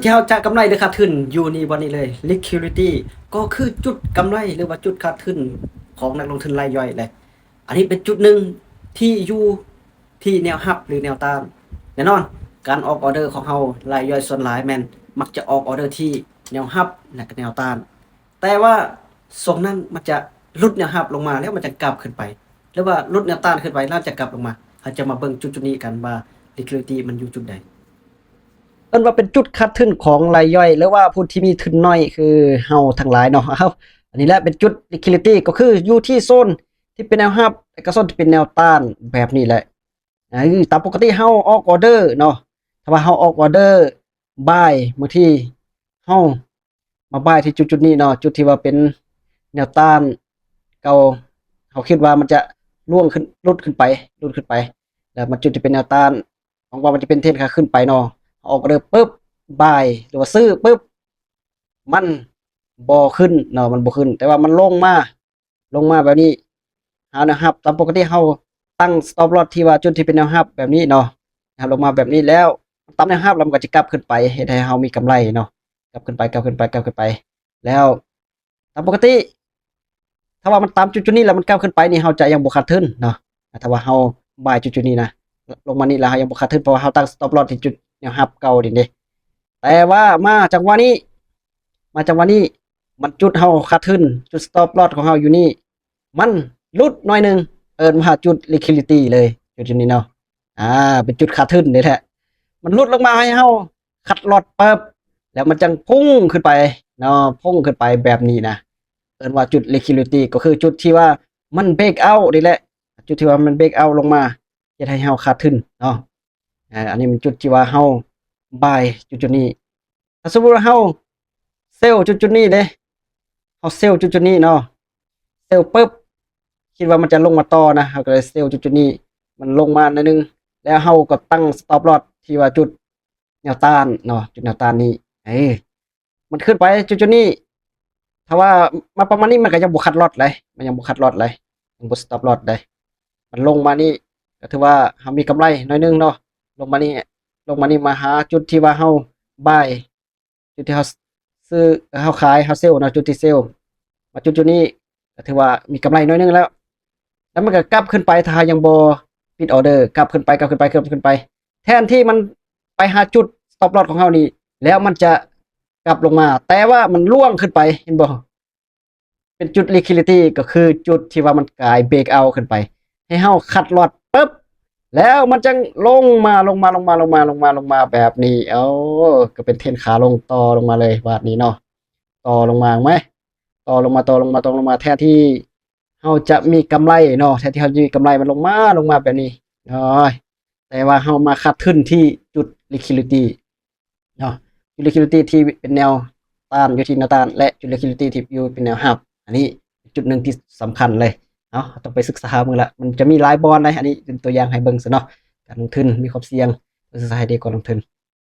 ທີ່ເຮົາຈະກຳໄລ ຫຼື ຂາດທຶນຢູ່ນີ້ ບ່ອນນີ້ເລີຍ liquidity ກໍຄືຈຸດກຳໄລ ຫຼືວ່າຈຸດຂາດທຶນຂອງນັກລົງທຶນລາຍຍ່ອຍເລີຍ. ອັນນີ້ເປັນຈຸດໜຶ່ງທີ່ຢູ່ທີ່ແນວຮັບ ຫຼື ແນວຕ້ານ. ແນ່ນອນ ການອອກອອເດີຂອງເຮົາລາຍຍ່ອຍສ່ວນຫຼາຍແມ່ນມັກຈະອອກອອເດີທີ່ແນວຮັບ ແລະ ກໍແນວຕ້ານ. ແຕ່ວ່າຊ່ວງນັ້ນມັນຈະຫຼຸດແນວຮັບລົງມາ ແລ້ວມັນຈະກັບຂຶ້ນໄປ ຫຼືວ່າຫຼຸດແນວຕ້ານຂຶ້ນໄປ ແລ້ວຈະກັບລົງມາ. ເຮົາຈະມາເບິ່ງຈຸດໆນີ້ກັນວ່າ liquidity ມັນຢູ່ຈຸດໃດ. ເອີ້ນວ່າເປັນຈຸດຂາດທຶນຂອງລາຍຍ່ອຍ ຫຼືວ່າຜູ້ທີ່ມີທຶນໜ້ອຍຄືເຮົາທັງຫຼາຍເນາະ. ເອົາ ອັນນີ້ແຫຼະເປັນຈຸດ liquidity ກໍຄືຢູ່ທີ່ໂຊນທີ່ເປັນແນວຮັບ ແລະ ກໍໂຊນທີ່ເປັນແນວຕ້ານແບບນີ້ແຫຼະ. ເອີ ຕາມປົກກະຕິເຮົາອອກອອເດີເນາະ ຖ້າວ່າເຮົາອອກອອເດີບາຍ ບາງທີເຮົາມາບາຍທີ່ຈຸດໆນີ້ເນາະ ຈຸດທີ່ວ່າເປັນແນວຕ້ານເກົ່າ ເຮົາຄິດວ່າມັນຈະລ່ວງຂຶ້ນ ຫຼຸດຂຶ້ນໄປ ຫຼຸດຂຶ້ນໄປ ແລ້ວມາຈຸດທີ່ເປັນແນວຕ້ານ ຫວັງວ່າມັນຈະເປັນເທຣນຂາຂຶ້ນໄປເນາະ. ເຮົາອອກອອເດີປຶບ ບາຍ ຫຼືວ່າຊື້ປຶບ ມັນບໍ່ຂຶ້ນເນາະ ມັນບໍ່ຂຶ້ນ ແຕ່ວ່າມັນລົງມາ ລົງມາແບບນີ້ ຫາແນວຮັບ. ຕາມປົກກະຕິເຮົາຕັ້ງ stop loss ທີ່ວ່າຈຸດທີ່ເປັນແນວຮັບແບບນີ້ເນາະ ຮັບລົງມາແບບນີ້ ແລ້ວຕາມແນວຮັບ ແລ້ວມັນກໍຈະກັບຂຶ້ນໄປ ເຮັດໃຫ້ເຮົາມີກຳໄລເນາະ ກັບຂຶ້ນໄປ ກັບຂຶ້ນໄປ ກັບຂຶ້ນໄປ. ແລ້ວຕາມປົກກະຕິ ຖ້າວ່າມັນຕາມຈຸດໆນີ້ ແລ້ວມັນກັບຂຶ້ນໄປນີ້ ເຮົາຈະຍັງບໍ່ຂາດທຶນເນາະ. ຖ້າວ່າເຮົາບາຍຈຸດໆນີ້ນະ ລົງມານີ້ ແລ້ວເຮົາຍັງບໍ່ຂາດທຶນ ເພາະວ່າເຮົາຕັ້ງ stop loss ທີ່ຈຸດແນວຮັບເກົ່ານີ້ເດ້. ແຕ່ວ່າມາຈັງຫວະນີ້ ມາຈັງຫວະນີ້ ມັນຈຸດເຮົາຂາດທຶນ ຈຸດ stop loss ຂອງເຮົາຢູ່ນີ້ ມັນຫຼຸດໜ້ອຍໜຶ່ງ ເອີ້ນວ່າຈຸດ liquidity ເລີຍ ຈຸດໆນີ້ເນາະ. ອ່າ ເປັນຈຸດຂາດທຶນນີ້ແຫຼະ ມັນຫຼຸດລົງມາໃຫ້ເຮົາຂັດລອດປຶບ ແລ້ວມັນຈັ່ງພຸ່ງຂຶ້ນໄປເນາະ ພຸ່ງຂຶ້ນໄປແບບນີ້ນະ ເອີ້ນວ່າຈຸດ liquidity ກໍຄືຈຸດທີ່ວ່າມັນ break out ນີ້ແຫຼະ ຈຸດທີ່ວ່າມັນ break out ລົງມາ ເຮັດໃຫ້ເຮົາຂາດທຶນເນາະ. ອ່າ ອັນນີ້ມັນຈຸດທີ່ວ່າເຮົາບາຍຈຸດໆນີ້. ຖ້າສົມມຸດວ່າເຮົາເຊວຈຸດໆນີ້ເດ້ ເຮົາເຊວຈຸດໆນີ້ເນາະ ເຊວປຶບ ຄິດວ່າມັນຈະລົງມາຕໍ່ນະ ເຮົາກໍເລີຍເຊວຈຸດໆນີ້ ມັນລົງມາໜ້ອຍໜຶ່ງ ແລ້ວເຮົາກໍຕັ້ງ stop loss ທີ່ວ່າຈຸດແນວຕ້ານເນາະ ຈຸດແນວຕ້ານນີ້ ເອີ ມັນຂຶ້ນໄປຈຸດໆນີ້ ຖ້າວ່າມາປະມານນີ້ ມັນກໍຍັງບໍ່ຂັດລອດເລີຍ ມັນຍັງບໍ່ຂັດລອດເລີຍ ຍັງບໍ່ stop loss ເລີຍ. ມັນລົງມານີ້ ກໍຖືວ່າເຮົາມີກຳໄລໜ້ອຍໜຶ່ງເນາະ ລົງມານີ້ ລົງມານີ້ ມາຫາຈຸດທີ່ວ່າເຮົາບາຍ ຈຸດທີ່ເຮົາຊື້ ເຮົາຂາຍ ເຮົາເຊວເນາະ ຈຸດທີ່ເຊວ ມາຈຸດໆນີ້ ກໍຖືວ່າມີກຳໄລໜ້ອຍໜຶ່ງແລ້ວ. ແລ້ວມັນກໍກັບຂຶ້ນໄປ ຖ້າເຮົາຍັງບໍ່ປິດອອເດີ ກັບຂຶ້ນໄປ ກັບຂຶ້ນໄປ ກັບຂຶ້ນໄປ ແທນທີ່ມັນໄປຫາຈຸດ stop loss ຂອງເຮົານີ້ ແລ້ວມັນຈະກັບລົງມາ ແຕ່ວ່າມັນລ່ວງຂຶ້ນໄປ ເຫັນບໍ່? ເປັນຈຸດ liquidity ກໍຄືຈຸດທີ່ວ່າມັນກາຍ break out ຂຶ້ນໄປ ໃຫ້ເຮົາຂັດລອດປຶບ ແລ້ວມັນຈັ່ງລົງມາ ລົງມາ ລົງມາ ລົງມາ ລົງມາ ລົງມາແບບນີ້. ໂອ້ ກໍເປັນເທຣນຂາລົງຕໍ່ລົງມາເລີຍບາດນີ້ເນາະ ຕໍ່ລົງມາແມ ຕໍ່ລົງມາ ຕໍ່ລົງມາ ຕໍ່ລົງມາ ແທນທີ່ເຮົາຈະມີກຳໄລເນາະ ແທນທີ່ເຮົາຈະມີກຳໄລ ມັນລົງມາ ລົງມາແບບນີ້ ໂອ້ຍ ແຕ່ວ່າເຮົາມາຂາດທຶນທີ່ຈຸດ liquidity ເນາະ ຈຸດ liquidity ທີ່ເປັນແນວຕ້ານ ຢູ່ທີ່ແນວຕ້ານ ແລະ ຈຸດ liquidity ທີ່ຢູ່ເປັນແນວຮັບ. ອັນນີ້ເປັນຈຸດໜຶ່ງທີ່ສຳຄັນເລີຍເນາະ ເຮົາຕ້ອງໄປສຶກສາເບິ່ງລະ ມັນຈະມີຫຼາຍບ່ອນໃດ໋. ອັນນີ້ເປັນຕົວຢ່າງໃຫ້ເບິ່ງຊະເນາະ ການລົງທຶນມີຄວາມສ່ຽງ ຕ້ອງສຶກສາໃຫ້ດີກ່ອນລົງທຶນ.